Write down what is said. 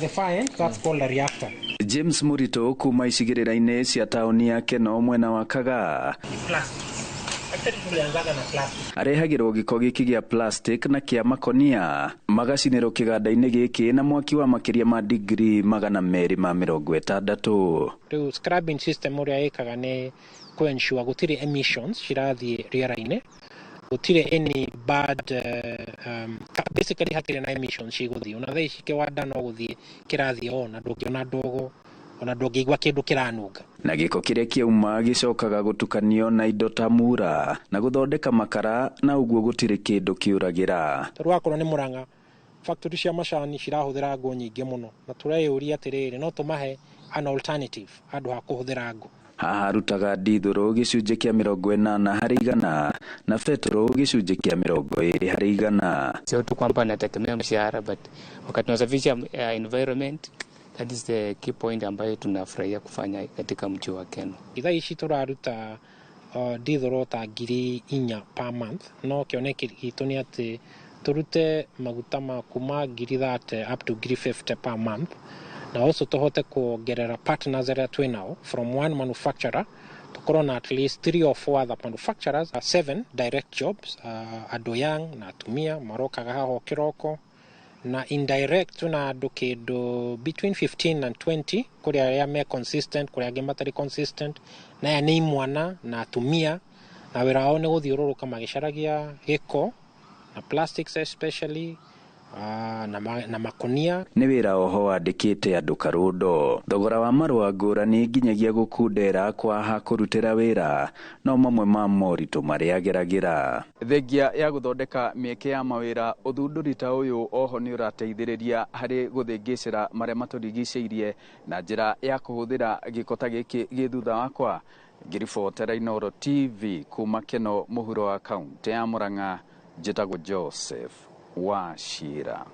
The far end, that's called a reactor. James Murito kuma icigĩrĩra-inĩ cia taũni ya Keno mwena wa Kagaa. Actually, tulianzaga na plastic. Arehagĩrwo gĩko gĩkĩ gĩa plastic na kĩa makonia magacinĩrwo kĩganda-inĩ gĩkĩ na mwaki wa makĩria ma digrii 260. Rĩu scrubbing system ũrĩa ĩkaga nĩ kũ ensure gũtirĩ emissions cirathiĩ rĩera-inĩ, gũtirĩ any bad basically hatirĩ na emissions cigũthiĩ. Ona thaa ici kĩwanda no gũthiĩ kĩrathiĩ, ona ndũngĩona ndogo, ona ndũngĩigua kĩndũ kĩranunga. Na gĩko kĩrĩa kĩauma gĩcokaga gũtukanio na indo ta mura na gũthondeka makara, na ũguo gũtirĩ kĩndũ kĩũragĩra. Tarĩu akorwo nĩ Murang'a, factory cia macani cirahũthĩra ngũ nyingĩ mũno, na tũreyũria atĩrĩrĩ, no tũmahe an alternative handũ ha kũhũthĩra ngũ. Haha arutaga ndithũrũ gĩcunjĩ kĩa 80% na betũrũ gĩcunjĩ kĩa 20%. Sio tu kwamba nategemea mshahara, but wakati tunasafisha environment, that is the key point ambayo tunafurahia kufanya katika mji wa Keno. Thaa ici tũraruta ndithũrũ ta 4,000 per month, no kĩoneki gitũ nĩ atĩ tũrute maguta ma kuma 30,000 up to 50,000 per month, na also tũhote kuongerera partners arĩa twĩ nao from one manufacturer tũkorwo na at least 3 or 4 other manufacturers, 7 direct jobs, andũ young na atumia marokaga haha o kĩroko, na indirect tuna andũ kĩndũ between 15 and 20, kũrĩ arĩa me consistent, kũrĩ angĩ matarĩ consistent, na aya nĩ imwana na atumia, na wĩra wao nĩ gũthiũrũrũka magĩcaragia gĩko na plastics especially, na makonia. Nĩ wĩra oho wandĩkĩte andũ karũndo. Thogora wa marũa ngũrani nginyagia gũkundera kwa ha kũrutĩra wĩra no mamwe ma moritũ marĩa ageragĩra. Thengia ya gũthondeka mĩeke ya mawĩra, ũthundũri ta ũyũ oho nĩ ũrateithĩrĩria harĩ gũthĩngĩcĩra marĩa matũrigicĩirie na njĩra ya kũhũthĩra gĩko ta gĩkĩ gĩ thutha wakwa. Ngĩribotera Inooro TV kuma Keno mũhuro wa kaũntĩ ya Murang'a, njĩtagwo Joseph Wachira.